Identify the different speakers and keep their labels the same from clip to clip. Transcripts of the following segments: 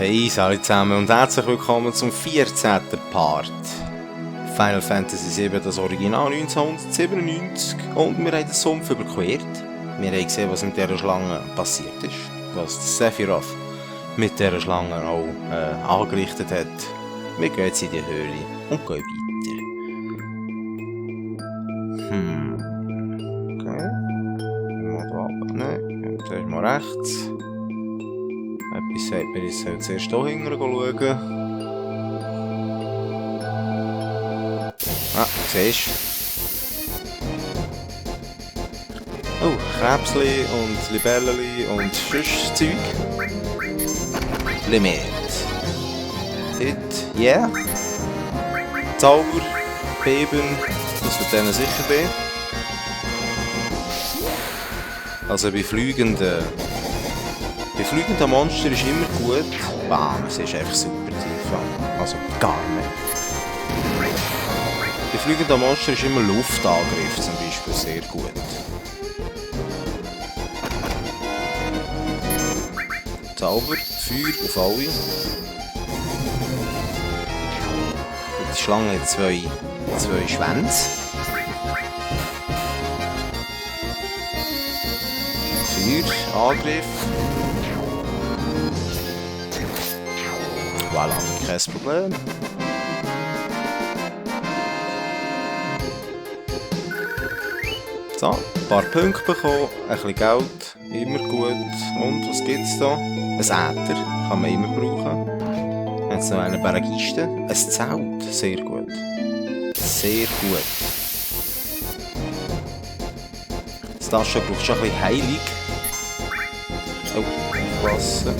Speaker 1: Hey, alle zusammen und herzlich willkommen zum 14. Part. Final Fantasy VII, das Original 1997, und wir haben den Sumpf überquert. Wir haben gesehen, was mit dieser Schlange passiert ist, was Sephiroth mit dieser Schlange auch angerichtet hat. Wir gehen jetzt in die Höhle und gehen weiter. Okay. Mal da runter. Nein, zuerst mal rechts. Etwas sagt mir, ich soll zuerst hier hinten schauen. Ah, siehst du? Oh, Krebsli und Libelleli und sonst Zeug. Limit. Dort, yeah. Zauber, Beben, das wird denen sicher weh. Also bei fliegenden Monster ist immer gut. Bam, es ist einfach super tief. Also gar nicht. Bei fliegenden Monster ist immer Luftangriff zum Beispiel sehr gut. Zauber, Feuer auf alle. Die Schlange hat zwei Schwänze. Feuer, Angriff. Voilà, kein Problem. So, ein paar Punkte bekommen, ein bisschen Geld, immer gut. Und was gibt's da? Ein Äther, kann man immer brauchen. Jetzt noch eine Bergiste, ein Zelt, sehr gut. Sehr gut. Das Tasche braucht schon ein bisschen Heilig. Oh, aufpassen.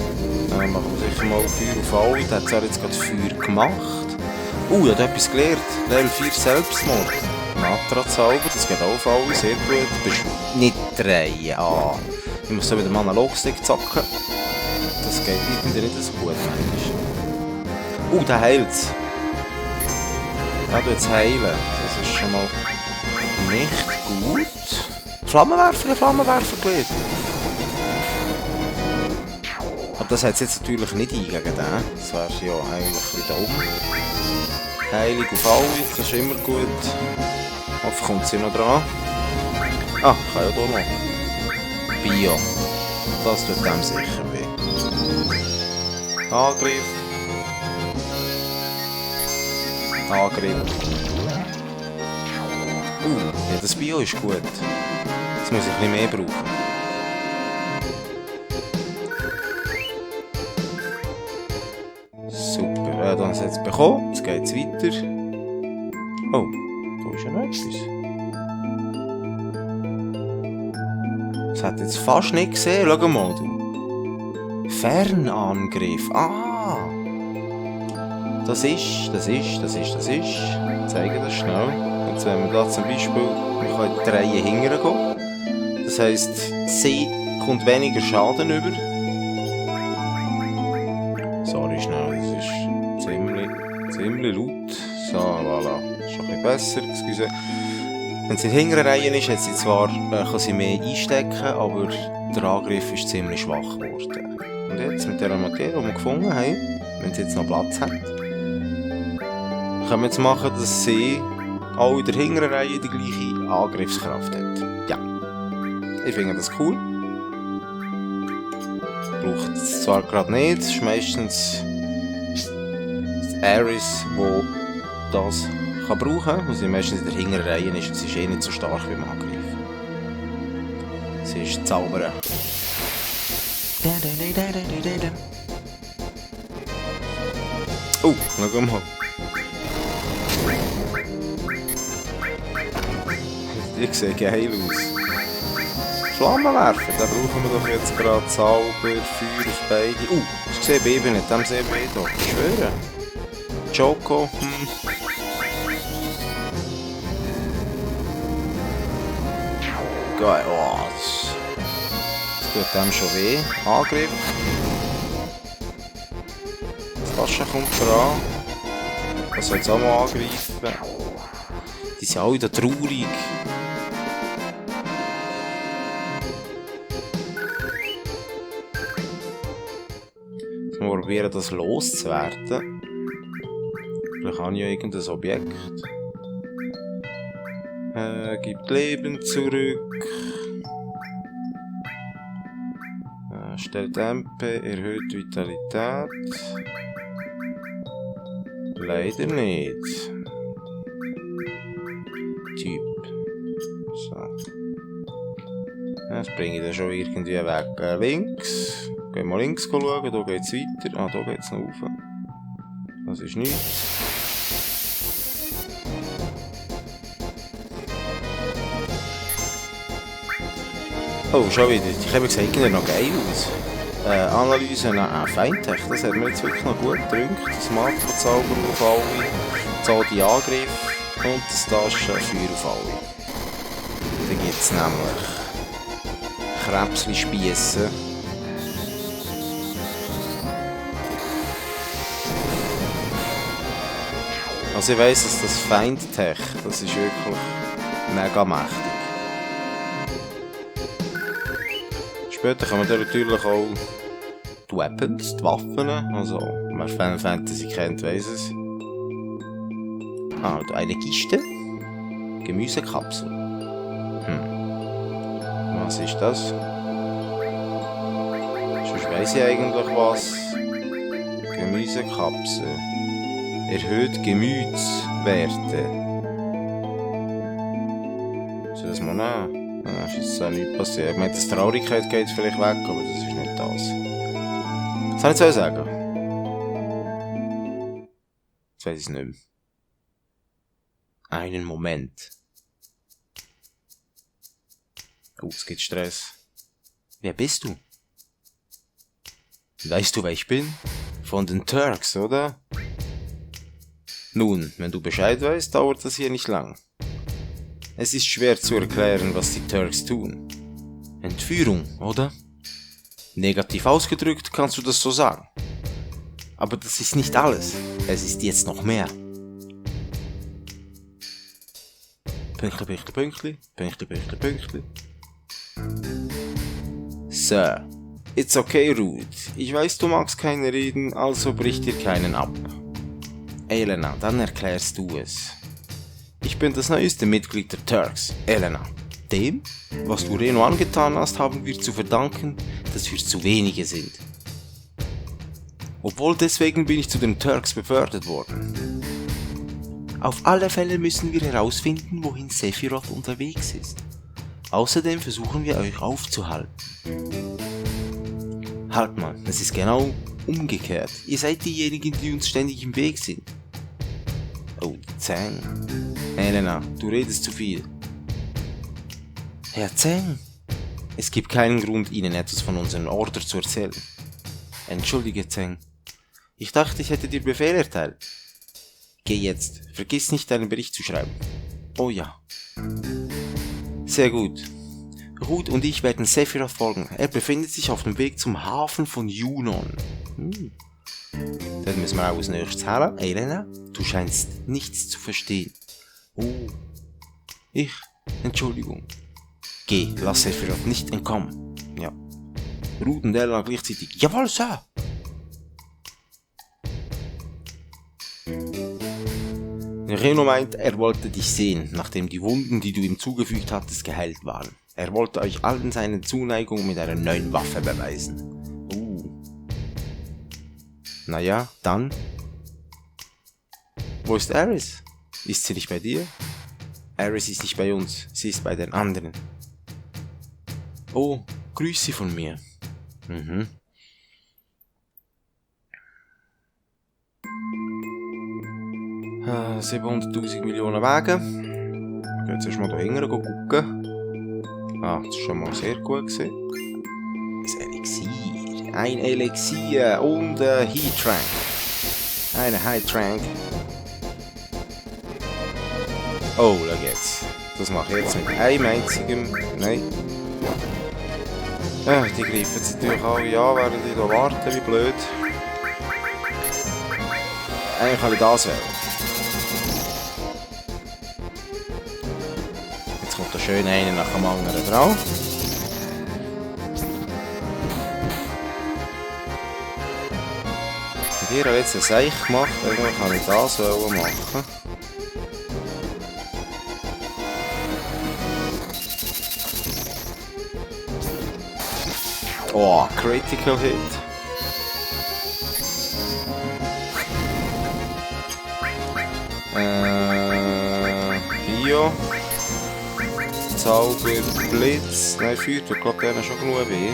Speaker 1: Machen wir sicher mal Feuer auf alle. Der hat zwar jetzt gerade Feuer gemacht. Er hat etwas gelernt. Level 4 Selbstmord. Matra-Zauber, das geht auch auf alle, sehr gut. Du bist nicht drehen. Ah. Ich muss so mit dem Analogstick zacken. Das geht irgendwie nicht so gut, manchmal. Der heilt. Ja, du jetzt heilen. Das ist schon mal nicht gut. Flammenwerfer gelernt. Aber das hat es jetzt natürlich nicht eingegeben, den. Das wäre ja eigentlich wieder dumm. Heilig auf alle, das ist immer gut. Hoffentlich kommt sie noch dran. Ah, kann ja hier noch. Bio. Das tut dem sicher weh. Angriff. Angriff. Ja, das Bio ist gut. Jetzt muss ich ein bisschen mehr brauchen. Super, dann haben sie jetzt bekommen. Jetzt geht es weiter. Oh, da ist ja noch etwas. Das hat jetzt fast nicht gesehen. Schau mal, du. Fernangriff. Ah! Das ist. Zeige das schnell. Jetzt wenn wir da zum Beispiel, wir können die Reihe hinterher gehen. Das heisst, sie kommt weniger Schaden über. Sorry, schnell, das ist ziemlich laut. So, voilà. Ist schon ein bisschen besser, excuse. Wenn sie in der hinteren Reihe ist, hat sie zwar, kann sie mehr einstecken, aber der Angriff ist ziemlich schwach geworden. Und jetzt mit der Materie, die wir gefunden haben, wenn sie jetzt noch Platz hat, können wir jetzt machen, dass sie auch in der hinteren Reihe die gleiche Angriffskraft hat. Ja. Ich finde das cool. Braucht es zwar gerade nicht, es ist meistens Ares, wo das kann brauchen, weil sie meistens in der hinteren Reihe ist und sie ist eh nicht so stark beim Angriff. Sie ist Zauberer. Oh, schau mal. Die sehen geil aus. Flammenwerfer, den brauchen wir doch jetzt gerade. Zauber, Feuer auf beide. Ich sehe Baby nicht, dem sehe ich doch. Ich schwöre. Choco, Geil, das tut dem schon weh. Angriff. Das Tasche kommt dran. Das soll jetzt auch mal angreifen. Die sind alle da traurig. probieren, das loszuwerden. Vielleicht habe ich ja irgendein Objekt. Gibt Leben zurück. Stellt MP, erhöht Vitalität. Leider nicht. Typ. So. Das bringe ich dann schon irgendwie weg. Links. Gehen wir links schauen, da geht es weiter. Ah, da geht es noch rauf. Das ist nichts. Oh, schon wieder. Ich habe gesagt, sieht noch geil aus. Analyse nach Feindtech, das hat mir jetzt wirklich noch gut gedrückt. Das Makro-Zauber auf alle, Zodi Angriff und das Taschenfeuer auf alle. Dann gibt es nämlich Krebsli-Spiessen. Also ich weiss, dass das Feindtech, das ist wirklich mega mächtig. Später kommen dann natürlich auch die Weapons, die Waffen. Also, wer Final Fantasy kennt, weiss es. Ah, eine Kiste. Gemüsekapsel. Was ist das? Sonst weiss ich eigentlich was. Gemüsekapsel. Erhöht Gemütswerte. Soll das mal nehmen? Das ist jetzt auch nichts passiert. Ich meine, die Traurigkeit geht vielleicht weg, aber das ist nicht das. Was soll ich jetzt sagen? Jetzt weiss ich es nicht mehr. Einen Moment. Oh, es gibt Stress. Wer bist du? Weißt du, wer ich bin? Von den Turks, oder? Nun, wenn du Bescheid weißt, dauert das hier nicht lang. Es ist schwer zu erklären, was die Turks tun. Entführung, oder? Negativ ausgedrückt kannst du das so sagen. Aber das ist nicht alles. Es ist jetzt noch mehr. Pünktli, Pünktli, Pünktli, Pünktli, Pünktli, Pünktli. Sir, it's okay, Ruth. Ich weiß, du magst keine reden, also brich dir keinen ab. Elena, dann erklärst du es. Ich bin das neueste Mitglied der Turks, Elena. Dem, was du Reno angetan hast, haben wir zu verdanken, dass wir zu wenige sind. Obwohl deswegen bin ich zu den Turks befördert worden. Auf alle Fälle müssen wir herausfinden, wohin Sephiroth unterwegs ist. Außerdem versuchen wir euch aufzuhalten. Halt mal, es ist genau umgekehrt. Ihr seid diejenigen, die uns ständig im Weg sind. Oh, Zeng. Elena, du redest zu viel. Herr Zeng, es gibt keinen Grund, Ihnen etwas von unserem Order zu erzählen. Entschuldige, Zeng. Ich dachte, ich hätte dir Befehl erteilt. Geh jetzt. Vergiss nicht, deinen Bericht zu schreiben. Oh ja. Sehr gut. Ruth und ich werden Sephiroth folgen. Er befindet sich auf dem Weg zum Hafen von Junon. Dort müssen wir auch als nächstes her. Elena, du scheinst nichts zu verstehen. Oh. Entschuldigung. Geh, lass Sephiroth nicht entkommen. Ja. Ruth und Elena gleichzeitig. Jawohl, Sir. Reno meint, er wollte dich sehen, nachdem die Wunden, die du ihm zugefügt hattest, geheilt waren. Er wollte euch allen seine Zuneigung mit einer neuen Waffe beweisen. Naja, dann. Wo ist Aeris? Ist sie nicht bei dir? Aeris ist nicht bei uns, sie ist bei den anderen. Oh, grüß sie von mir. 700.000 Millionen Wege. Ich gehe jetzt erstmal da hinten gucken. Ah, das ist schon mal sehr gut gewesen. Ein Elixier. Ein Elixier und ein Heat Trank. Eine High Trank. Oh, schau jetzt. Das mache ich jetzt mit einem einzigen. Nein. Ja, die greifen jetzt natürlich alle an, während ich hier warten, wie blöd. Eigentlich kann ich das wählen. Jetzt kommt da schön einer nach dem anderen drauf. ihr habt jetzt ein Seich gemacht, eigentlich kann ich das machen. Oh, Critical Hit. Bio. Zauber, Blitz. Nein, Feuer tut, glaube ich, schon genug weh.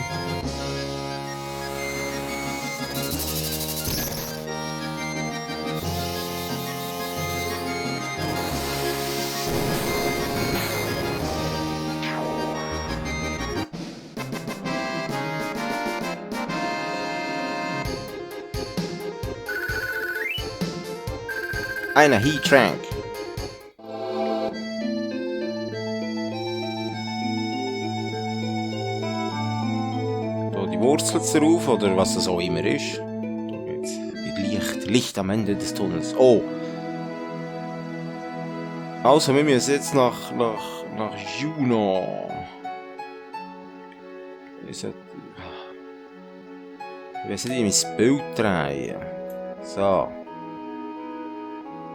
Speaker 1: Einer Heat Trank. Da die Wurzel drauf, oder was das auch immer ist. Da geht's mit Licht am Ende des Tunnels. Oh! Also, wir müssen jetzt nach Juno. Ich weiß nicht, wie ich mein Bild drehen. So.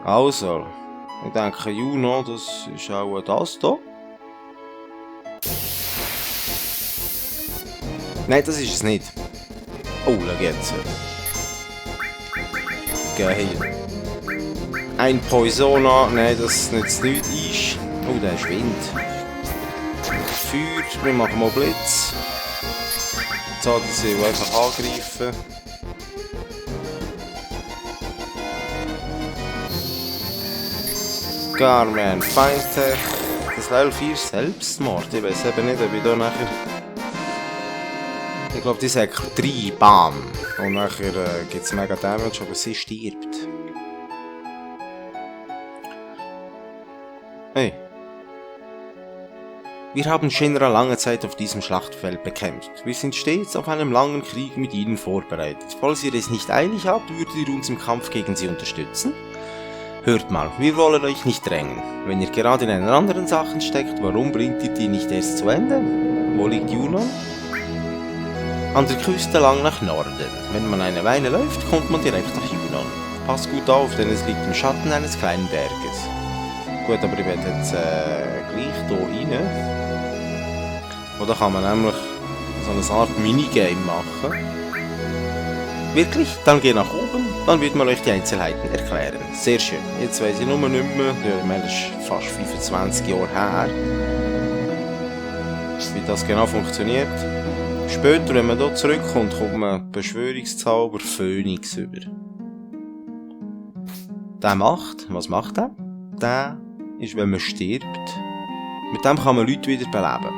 Speaker 1: Also, ich denke, Juno, das ist auch das hier. Nein, das ist es nicht. Oh, schau jetzt. Geil. Ein Poisona, nein, das nützt nichts. Oh, der ist Wind. Feuer, wir machen mal Blitz. Jetzt hat er sie einfach angreifen. Garman, Feintech, das Level 4 Selbstmord. Ich weiß eben nicht, ob ich da nachher... Ich glaube, die sagt 3, bam. Und nachher gibt es mega Damage, aber sie stirbt. Hey. Wir haben Shinra lange Zeit auf diesem Schlachtfeld bekämpft. Wir sind stets auf einen langen Krieg mit ihnen vorbereitet. Falls ihr es nicht eilig habt, würdet ihr uns im Kampf gegen sie unterstützen? Hört mal, wir wollen euch nicht drängen. Wenn ihr gerade in einer anderen Sache steckt, warum bringt ihr die nicht erst zu Ende? Wo liegt Yunnan? An der Küste lang nach Norden. Wenn man eine Weile läuft, kommt man direkt nach Yunnan. Passt gut auf, denn es liegt im Schatten eines kleinen Berges. Gut, aber ich werde jetzt gleich hier rein. Oder kann man nämlich so eine Art Minigame machen. Wirklich? Dann geh nach oben, dann wird man euch die Einzelheiten erklären. Sehr schön. Jetzt weiss ich nur nicht mehr, ja, ich meine, das ist fast 25 Jahre her, wie das genau funktioniert. Später, wenn man hier zurückkommt, kommt man Beschwörungszauber Phönix über. Der macht, was macht der? Der ist, wenn man stirbt, mit dem kann man Leute wieder beleben.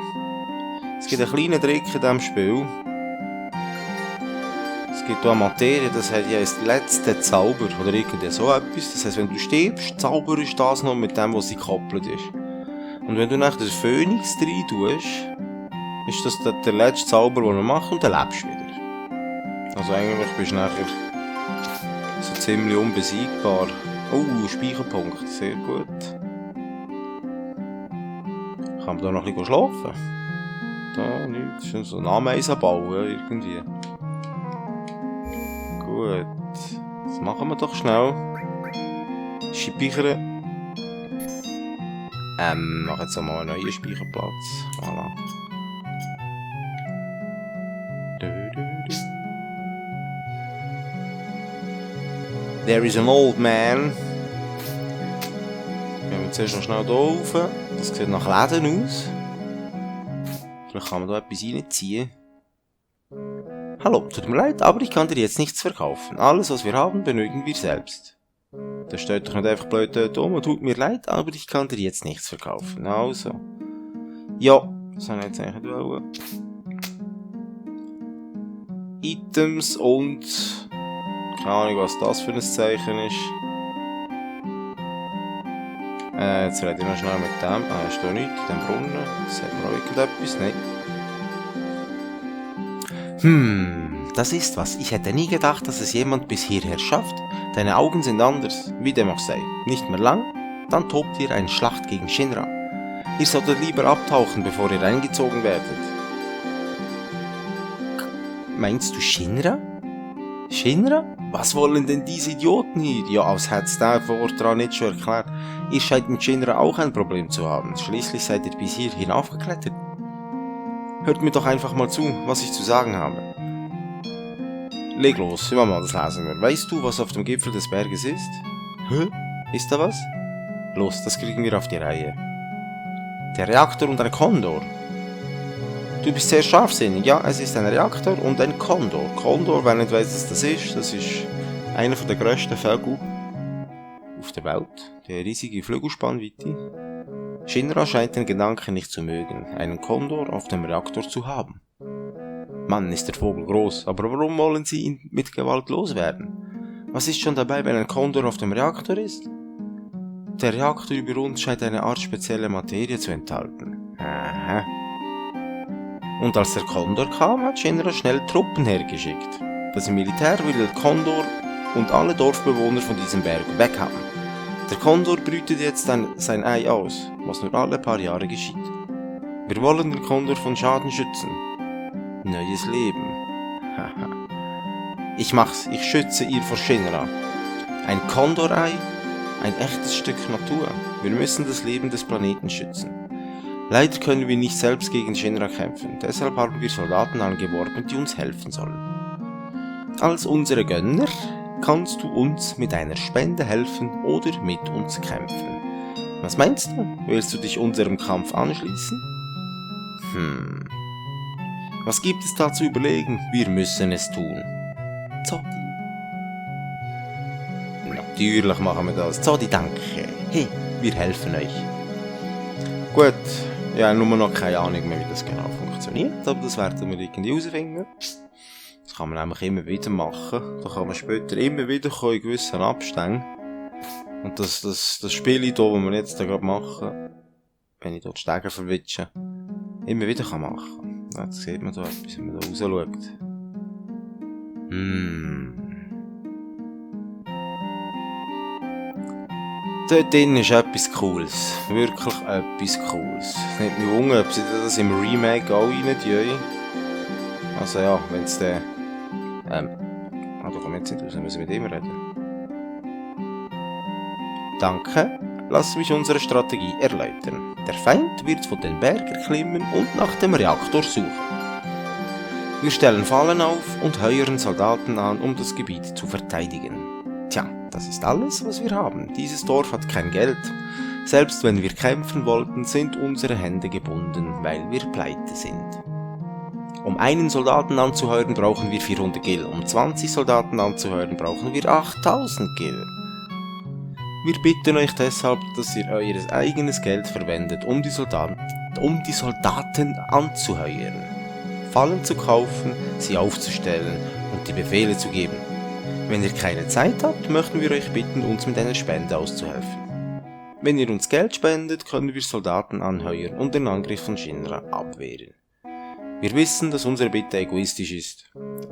Speaker 1: Es gibt einen kleinen Trick in diesem Spiel. Es gibt hier eine Materie, das heißt letzte Zauber oder irgendwie so etwas. Das heisst, wenn du stirbst, zauberst das noch mit dem, was sie gekoppelt ist. Und wenn du nach den Phönix rein tust, ist das der letzte Zauber, den du machst und dann lebst du wieder. Also eigentlich bist du nachher so ziemlich unbesiegbar. Oh, Speicherpunkt, sehr gut. Kann man da noch ein bisschen schlafen? Da nichts, das ist so ein Ameisenbau irgendwie. Gut, das machen wir doch schnell. Speichern. Mach jetzt mal einen neuen Speicherplatz. Voilà. There is an old man. Gehen wir zuerst noch schnell hier rauf. Das sieht nach Läden aus. Vielleicht kann man da etwas reinziehen. Hallo, tut mir leid, aber ich kann dir jetzt nichts verkaufen. Alles, was wir haben, benötigen wir selbst. Das steht doch nicht einfach blöd dort rum. Tut mir leid, aber ich kann dir jetzt nichts verkaufen. Also. Ja, das habe ich jetzt eigentlich nicht wollen. Items und... Keine Ahnung, was das für ein Zeichen ist. Jetzt rede ich noch schnell mit dem. Ah, ist da nichts, in dem Brunnen. Sagt mir auch irgendetwas? Nein. Das ist was. Ich hätte nie gedacht, dass es jemand bis hierher schafft. Deine Augen sind anders, wie dem auch sei. Nicht mehr lang, dann tobt ihr eine Schlacht gegen Shinra. Ihr solltet lieber abtauchen, bevor ihr eingezogen werdet. Meinst du Shinra? Shinra? Was wollen denn diese Idioten hier? Ja, als hätt's der Vortrag nicht schon erklärt. Ihr scheint mit Shinra auch ein Problem zu haben. Schließlich seid ihr bis hier hinaufgeklettert. Hört mir doch einfach mal zu, was ich zu sagen habe. Leg los, immer mal, das lesen wir. Weißt du, was auf dem Gipfel des Berges ist? Hä? Ist da was? Los, das kriegen wir auf die Reihe. Der Reaktor und ein Kondor. Du bist sehr scharfsinnig. Ja, es ist ein Reaktor und ein Kondor. Kondor, wer nicht weiß, was das ist einer der grössten Vögel auf der Welt. Der riesige Flügelspannweite. Shinra scheint den Gedanken nicht zu mögen, einen Kondor auf dem Reaktor zu haben. Mann, ist der Vogel groß, aber warum wollen sie ihn mit Gewalt loswerden? Was ist schon dabei, wenn ein Kondor auf dem Reaktor ist? Der Reaktor über uns scheint eine Art spezielle Materie zu enthalten. Aha. Und als der Kondor kam, hat Shinra schnell Truppen hergeschickt. Das Militär will den Kondor und alle Dorfbewohner von diesem Berg weghaben. Der Kondor brütet jetzt sein Ei aus, was nur alle paar Jahre geschieht. Wir wollen den Kondor von Schaden schützen. Neues Leben. Haha. Ich mach's, ich schütze ihr vor Shinra. Ein Kondorei, ein echtes Stück Natur. Wir müssen das Leben des Planeten schützen. Leider können wir nicht selbst gegen Shinra kämpfen, deshalb haben wir Soldaten angeworben, die uns helfen sollen. Als unsere Gönner kannst du uns mit einer Spende helfen oder mit uns kämpfen. Was meinst du? Willst du dich unserem Kampf anschließen? Was gibt es da zu überlegen? Wir müssen es tun. Zodi. Natürlich machen wir das. Zodi, danke. Hey, wir helfen euch. Gut, ja, nur noch keine Ahnung mehr, wie das genau funktioniert, aber das werden wir irgendwie herausfinden. Das kann man nämlich immer wieder machen. Da kann man später immer wieder in gewissen Abständen. Und das Spiel hier, das wir jetzt gerade machen, wenn ich dort die Stege verwitsche, immer wieder kann machen. Jetzt sieht man da etwas, wenn man da raus schaut. Dort drin ist etwas Cooles. Wirklich etwas Cooles. Es nimmt mich wunder, ob sie das im Remake auch rein tun. Also ja, wenn es dann... da kommen wir jetzt nicht raus, müssen wir mit ihm reden. Danke. Lass mich unsere Strategie erläutern. Der Feind wird von den Berg erklimmen und nach dem Reaktor suchen. Wir stellen Fallen auf und heuern Soldaten an, um das Gebiet zu verteidigen. Tja, das ist alles, was wir haben. Dieses Dorf hat kein Geld. Selbst wenn wir kämpfen wollten, sind unsere Hände gebunden, weil wir pleite sind. Um einen Soldaten anzuheuern, brauchen wir 400 Gil. Um 20 Soldaten anzuheuern, brauchen wir 8000 Gil. Wir bitten euch deshalb, dass ihr euer eigenes Geld verwendet, um die Soldaten anzuheuern, Fallen zu kaufen, sie aufzustellen und die Befehle zu geben. Wenn ihr keine Zeit habt, möchten wir euch bitten, uns mit einer Spende auszuhelfen. Wenn ihr uns Geld spendet, können wir Soldaten anheuern und den Angriff von Shinra abwehren. Wir wissen, dass unsere Bitte egoistisch ist.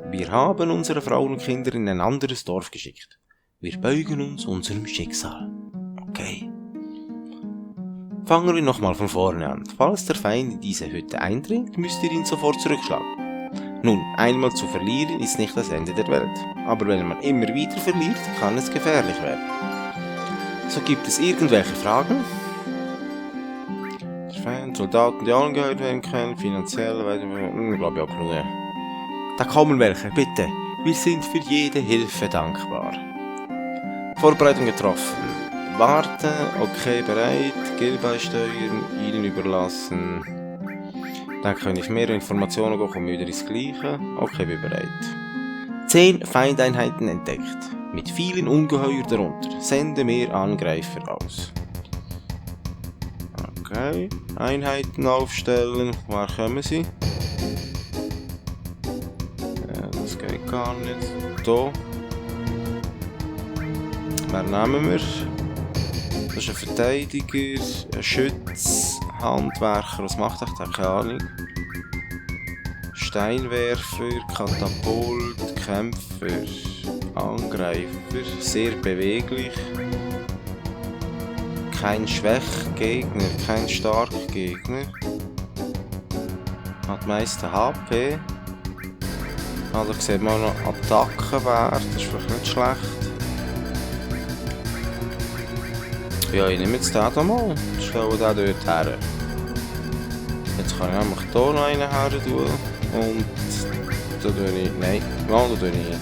Speaker 1: Wir haben unsere Frauen und Kinder in ein anderes Dorf geschickt. Wir beugen uns unserem Schicksal. Okay. Fangen wir nochmal von vorne an. Falls der Feind in diese Hütte eindringt, müsst ihr ihn sofort zurückschlagen. Nun, einmal zu verlieren ist nicht das Ende der Welt. Aber wenn man immer wieder verliert, kann es gefährlich werden. So, gibt es irgendwelche Fragen? Der Feind, Soldaten, die angehört werden können, finanziell, glaube ich auch genug. Da kommen welche, bitte. Wir sind für jede Hilfe dankbar. Vorbereitung getroffen. Warten, okay, bereit, Gil beisteuern, ihnen überlassen. Dann kann ich mehr Informationen geben, kommen wieder ins Gleiche. Okay, bin bereit. 10 Feindeinheiten entdeckt. Mit vielen Ungeheuer darunter. Sende mehr Angreifer aus. Okay, Einheiten aufstellen. Woher kommen sie? Das geht gar nicht. Hier. Wer nehmen wir? Das ist ein Verteidiger, ein Schütz, Handwerker, was macht der? Keine Ahnung. Steinwerfer, Katapult, Kämpfer, Angreifer, sehr beweglich. Kein Schwächgegner, kein Starkgegner. Hat meiste HP. Ah, da sieht man auch noch Attackenwert, das ist vielleicht nicht schlecht. Ja, ich nehme jetzt den hier mal, stelle den dort her. Jetzt kann ich nämlich hier noch einen her tun und da tue ich... Nein, da tue ich...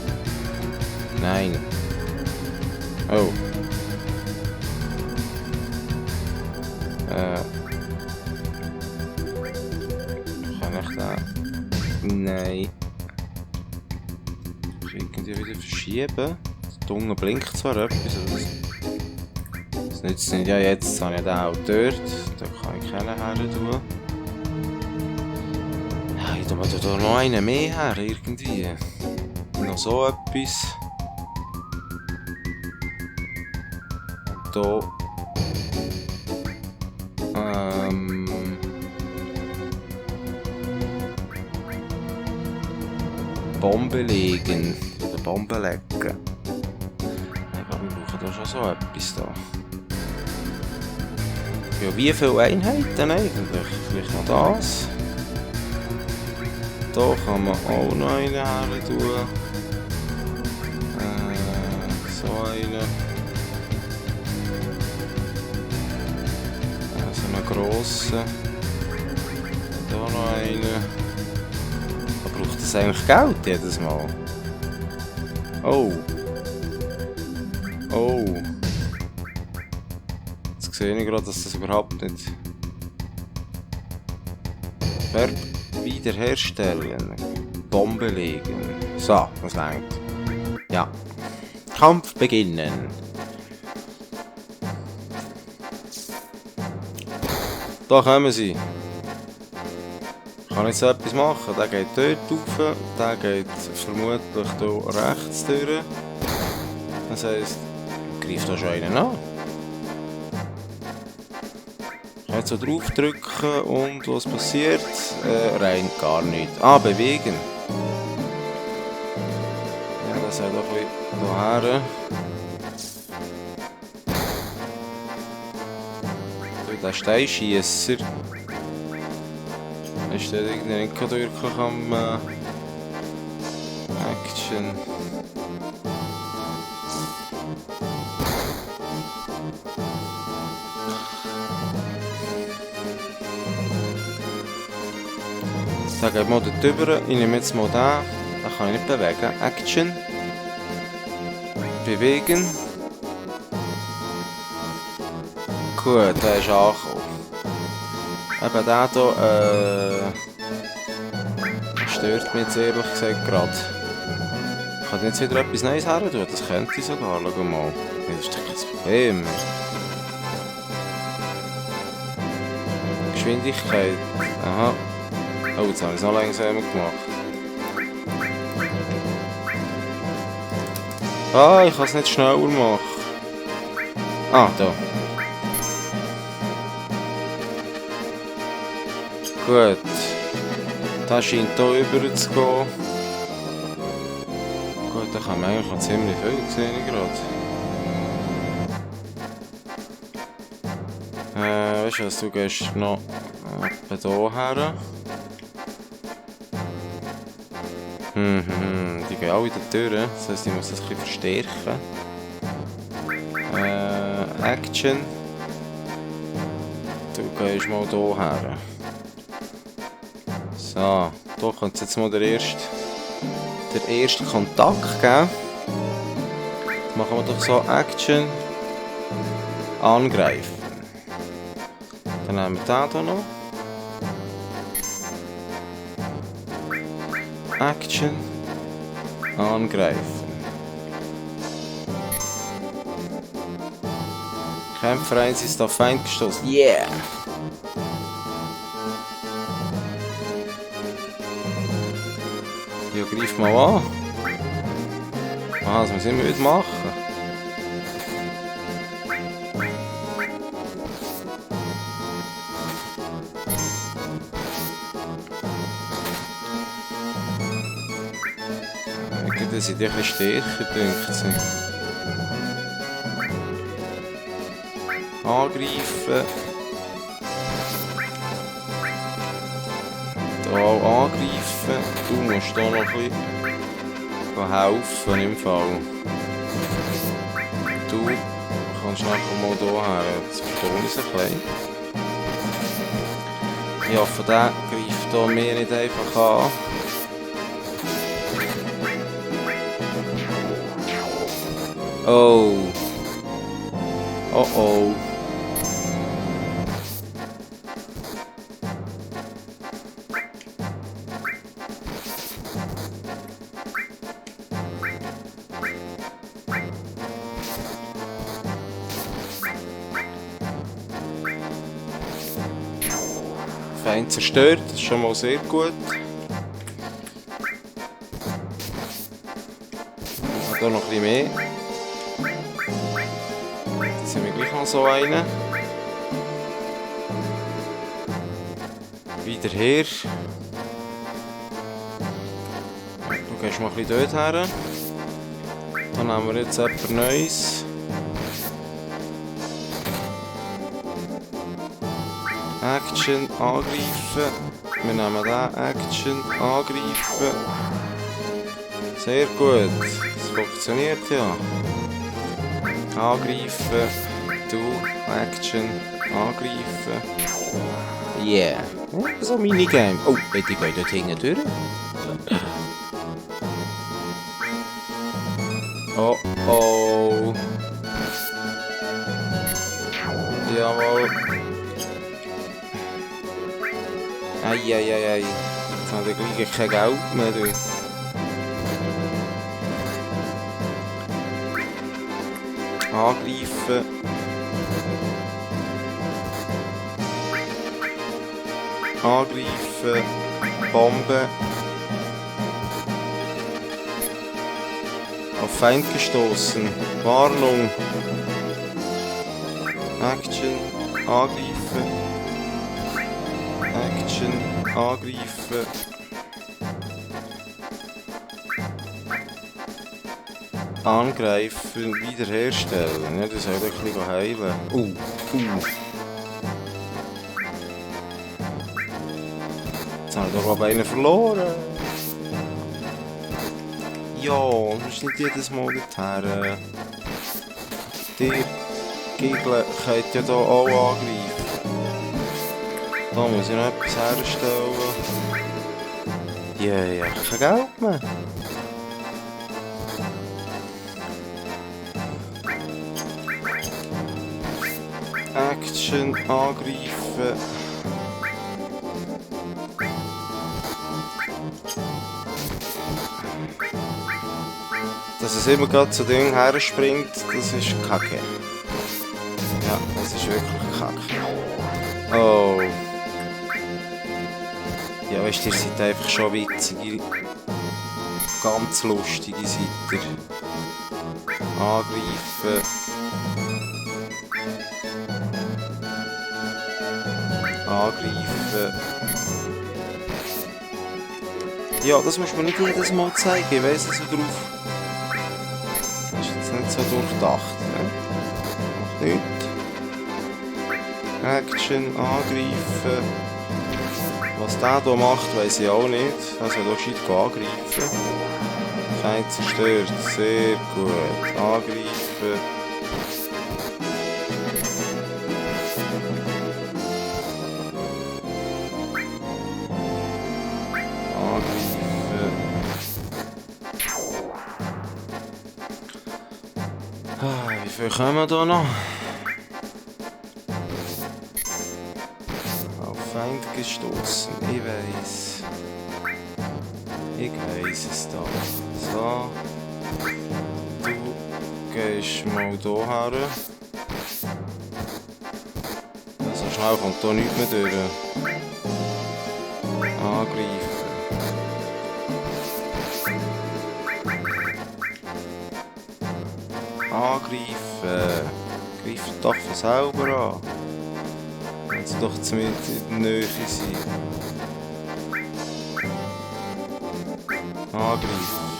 Speaker 1: Nein. Oh. Kann ich den... Nein. Ich irgendwie wieder verschieben. Der Dunge blinkt zwar etwas, aber das nützt nicht. Ja, jetzt habe ich den auch dort. Da kann ich keinen her tun. Ja, ich tue mir da noch einen mehr her, irgendwie. Noch so etwas. Und hier. Bombe legen. Oder Bombe lecken. Ich glaube, wir brauchen da schon so etwas da. Ja, wie viele Einheiten eigentlich? Vielleicht noch das. Da kann man auch noch einen her tun. So einen. So einen grossen. Da noch einen. Braucht das eigentlich Geld jedes Mal? Oh. Oh. Jetzt sehe ich gerade, dass das überhaupt nicht... Verb wiederherstellen. Bombe legen. So, das reicht. Ja. Kampf beginnen. Da kommen sie. Ich kann jetzt so etwas machen. Der geht dort rauf, der geht vermutlich hier rechts durch. Das heisst, ich greife da schon einen an. Ich kann jetzt so drauf drücken und was passiert? Rein gar nichts. Ah, bewegen. Ja, das soll doch ein bisschen hierher. Der Steinschiesser. Ist der irgendwie nicht wirklich am Action. Da geht mal dort drüber. Ich nehme jetzt mal den. Den kann ich nicht bewegen. Action. Bewegen. Gut, der ist angekommen. Eben der hier, stört mich jetzt ehrlich gesagt gerade. Ich kann jetzt wieder etwas Neues her tun, das könnte ich sogar, schau mal. Das ist doch kein Problem. Geschwindigkeit, aha. Oh, jetzt habe ich es noch langsamer gemacht. Ah, ich kann es nicht schneller machen. Ah, da. Gut, das scheint hier rüber zu gehen. Gut, da kann man eigentlich noch ziemlich viel sehen gerade. Weißt du was, du gehst noch etwa hier her. Die gehen alle wieder durch, das heisst, ich muss das ein bisschen verstärken. Action. Du gehst mal hier her. So, hier könnte es jetzt mal der erste Kontakt geben. Jetzt machen wir doch so Action. Angreifen. Dann nehmen wir den hier noch. Action. Angreifen. Kämpfer 1 ist auf Feind gestoßen. Yeah! Ja, greif mal an. Ah, das müssen wir wieder machen. Die sind ein bisschen stärker, denkt sie. Angreifen. Da So, angreifen. Du musst hier noch ein bisschen helfen im Fall. Du kannst nachher mal hier her. Jetzt vertone ich es ein bisschen. Ich hoffe, der greift hier mir nicht einfach an. Oh. Oh oh. Feind zerstört, das ist schon mal sehr gut. Ich habe hier noch ein bisschen mehr. Jetzt haben wir gleich noch so einen. Wieder her. Du gehst mal ein bisschen dort her. Dann nehmen wir jetzt etwas Neues. Action, angreifen. Wir nehmen den Action, angreifen. Sehr gut. Es funktioniert ja. Angreifen. Du, Action, angreifen. Yeah. So ein Minigame. Oh, ich gehe dort hinten durch. Oh oh. Jawohl. Eieiei. Jetzt habe ich gleich kein Geld mehr. Du. Angreifen. Angreifen. Bombe. Auf Feind gestoßen. Warnung. Action. Angreifen. Action, angreifen. Angreifen, wiederherstellen. Ja, das soll doch ein bisschen heilen. Jetzt haben wir doch aber einen verloren. Ja, musst nicht jedes Mal dorthin. Die Gegner können ja hier auch angreifen. Da muss ich noch etwas herstellen. Ja, kein Geld mehr. Action, angreifen. Dass es immer gerade zu Dingen herspringt, das ist Kacke. Ja, das ist wirklich Kacke. Oh. Ja, weißt du, ihr seid einfach schon witzige, ganz lustige seid ihr. Angreifen. Angreifen. Ja, das muss man nicht jedes Mal zeigen, ich weiss es so drauf. Das ist jetzt nicht so durchdacht. Ne? Macht nichts. Action, angreifen. Was der hier macht, weiss ich auch nicht. Also hier gescheit angreifen. Feind zerstört. Sehr gut. Angreifen. Angreifen. Wie viel kommen wir hier noch? Feind gestoßen, ich weiss. Ich weiss es doch. So. Du gehst mal hierher. So schnell kommt hier nichts mehr durch. Angreifen. Angreifen. Greift doch von selber an. Wenn sie doch zu mir in der Nähe sind. Angreifen.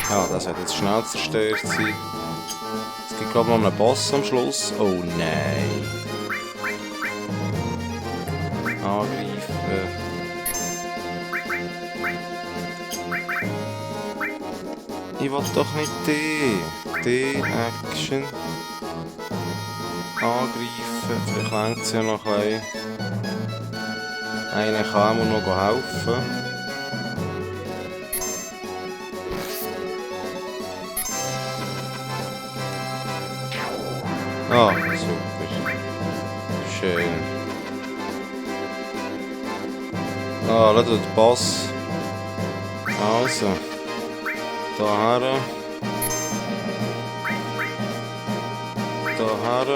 Speaker 1: Ja, das wird jetzt schnell zerstört sein. Es gibt glaube ich noch einen Boss am Schluss. Oh nein. Angreifen. Ich will doch nicht die. Die Action. Angreifen. Vielleicht lenkt es ja noch ein bisschen. Einer kann mir noch helfen. Ah, super. Schön. Ah, schau, der Boss. Also. Daher. Daher.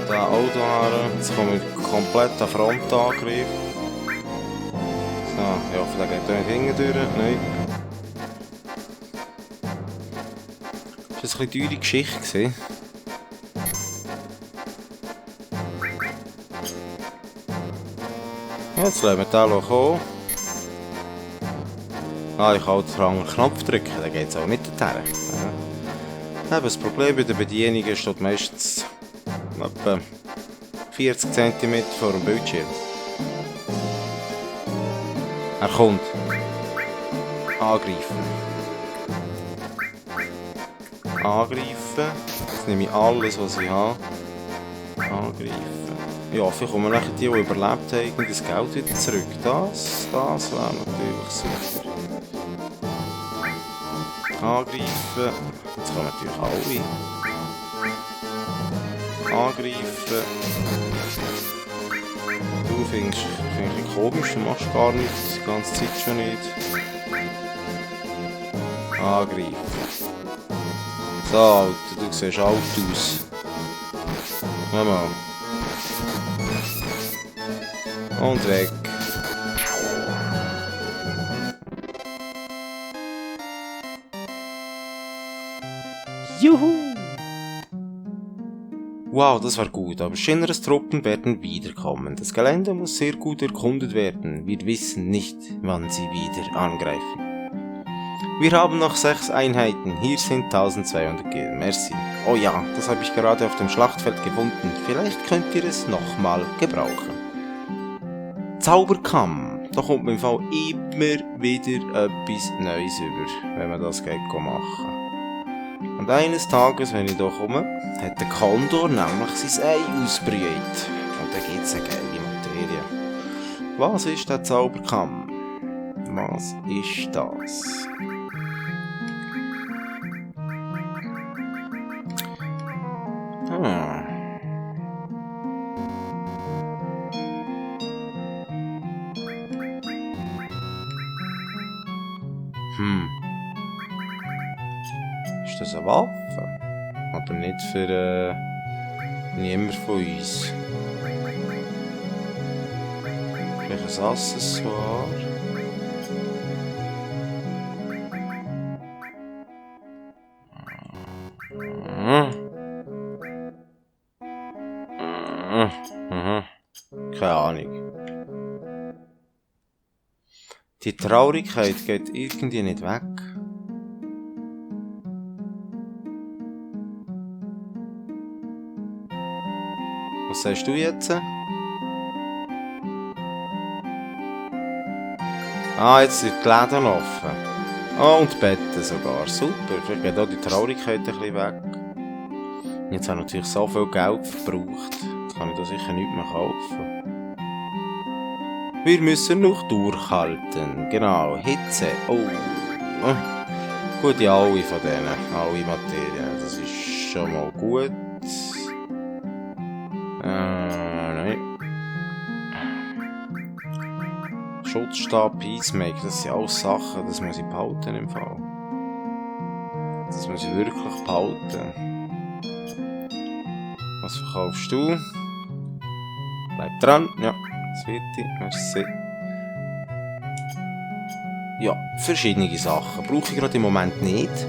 Speaker 1: Da auch daher. Jetzt komme ich komplett an Frontangriff. So, ja, vielleicht geht er nicht hinten durch. Nein. Das war ein bisschen teure Geschichte. Jetzt lassen wir den kommen. Ah, ich kann auch den anderen Knopf drücken, dann geht es auch nicht dorthin. Ja. Das Problem bei der Bedienung steht meistens etwa 40 cm vor dem Bildschirm. Er kommt. Angreifen. Angreifen. Jetzt nehme ich alles, was ich habe. Angreifen. Ja, vielleicht kommen nachher die überlebt haben, das Geld wieder zurück. Das wäre natürlich super. Angreifen. Jetzt kommen natürlich alle. Angreifen. Du findest es komisch, du machst gar nichts, die ganze Zeit schon nicht. Angreifen. So, Alter, du siehst alt aus. Mal. Und weg. Juhu! Wow, das war gut, aber Shinras Truppen werden wiederkommen. Das Gelände muss sehr gut erkundet werden. Wir wissen nicht, wann sie wieder angreifen. Wir haben noch 6 Einheiten. Hier sind 1200 Gil. Merci. Oh ja, das habe ich gerade auf dem Schlachtfeld gefunden. Vielleicht könnt ihr es nochmal gebrauchen. Zauberkamm. Da kommt man im Fall immer wieder etwas Neues über, wenn man das geht machen. Und eines Tages, wenn ich da komme, hat der Kondor nämlich sein Ei ausbrüht. Und da gibt es eine geile Materie. Was ist der Zauberkamm? Was ist das? Ist das eine Waffe? Aber nicht für niemand von uns. Vielleicht ein Accessoire? Keine Ahnung. Die Traurigkeit geht irgendwie nicht weg. Was sagst du jetzt? Ah, jetzt sind die Läden offen. Ah, und die Betten sogar. Super, vielleicht geht auch die Traurigkeit ein bisschen weg. Jetzt habe ich natürlich so viel Geld verbraucht. Jetzt kann ich da sicher nichts mehr kaufen. Wir müssen noch durchhalten. Genau, Hitze. Oh. Gut, ja, alle von denen. Alle Materien. Das ist schon mal gut. Nein. Schutzstab, Peacemaker, das sind alles Sachen, das muss ich behalten im Fall. Das muss ich wirklich behalten. Was verkaufst du? Bleib dran. Ja, zweite, merci. Ja, verschiedene Sachen. Brauche ich gerade im Moment nicht.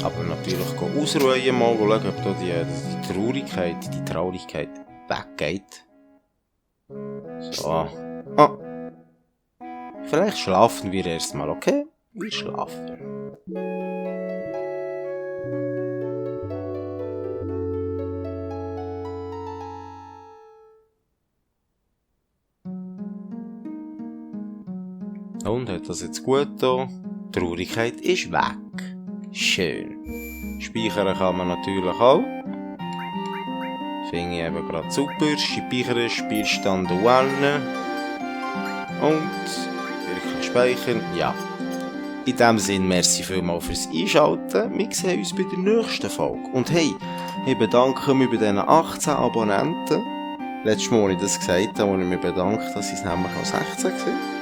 Speaker 1: Aber natürlich ausruhen mal, schauen, ob da die Traurigkeit weggeht. So. Ah. Vielleicht schlafen wir erstmal, okay? Wir schlafen. Und hat das jetzt gut da? Die Traurigkeit ist weg. Schön. Speichern kann man natürlich auch. Finde ich eben gerade super. Speichern, Spielstand wählen. Und wirklich speichern. Ja. In diesem Sinne, merci vielmals fürs Einschalten. Wir sehen uns bei der nächsten Folge. Und hey, ich bedanke mich bei diesen 18 Abonnenten. Letztes Mal habe ich das gesagt, da habe ich mich bedankt, dass es nämlich auch 16 waren.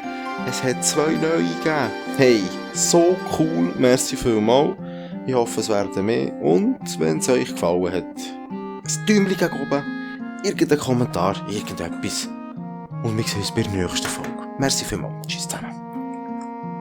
Speaker 1: Es hat 2 neue gegeben. Hey, so cool, merci vielmals. Ich hoffe, es werden mehr. Und wenn es euch gefallen hat, ein Däumchen gegen oben, irgendein Kommentar, irgendetwas. Und wir sehen uns bei der nächsten Folge. Merci vielmals. Tschüss zusammen.